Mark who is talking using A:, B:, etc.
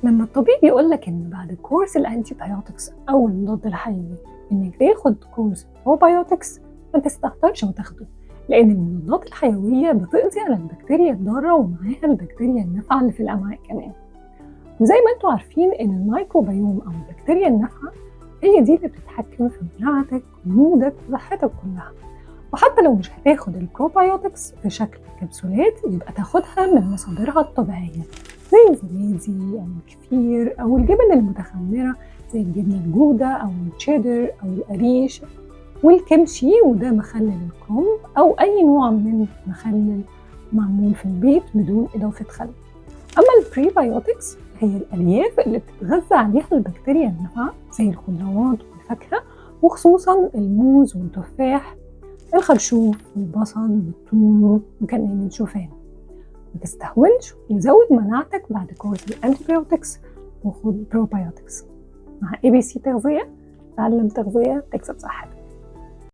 A: لما الطبيب يقولك إن بعد كورس ال antibiotics أو المضاد الحيوي إنك تاخد كورس probiotics، ما تستهترش وتاخده، لأن المضادات الحيوية بتقضي على البكتيريا الضارة ومعاها البكتيريا النافعة اللي في الأمعاء كمان. وزي ما انتوا عارفين إن الميكروبيوم أو البكتيريا النافعة هي دي اللي بتتحكم في مناعتك و mood ك وصحتك كلها. وحتى لو مش هتاخد ال probiotics في شكل كبسولات، يبقى تاخدها من مصادرها الطبيعية زي الزبادي أو الكفير أو الجبن المتخمرة زي الجبنة الجودة أو التشيدر أو القريش والكيمشي، وده مخلل الكرنب أو أي نوع من مخلل معمول في البيت بدون إضافة خل. أما ال prebiotics هي الألياف اللي بتتغذى عليها البكتيريا النافعة زي الخضروات والفاكهة، وخصوصا الموز والتفاح، الخرشوف والبصل والثوم وكمان الشوفان. ما تستهونش وزود مناعتك بعد كورس ال antibiotics وخد probiotics. مع ABC تغذية، تعلم تغذية تكسب صحتك.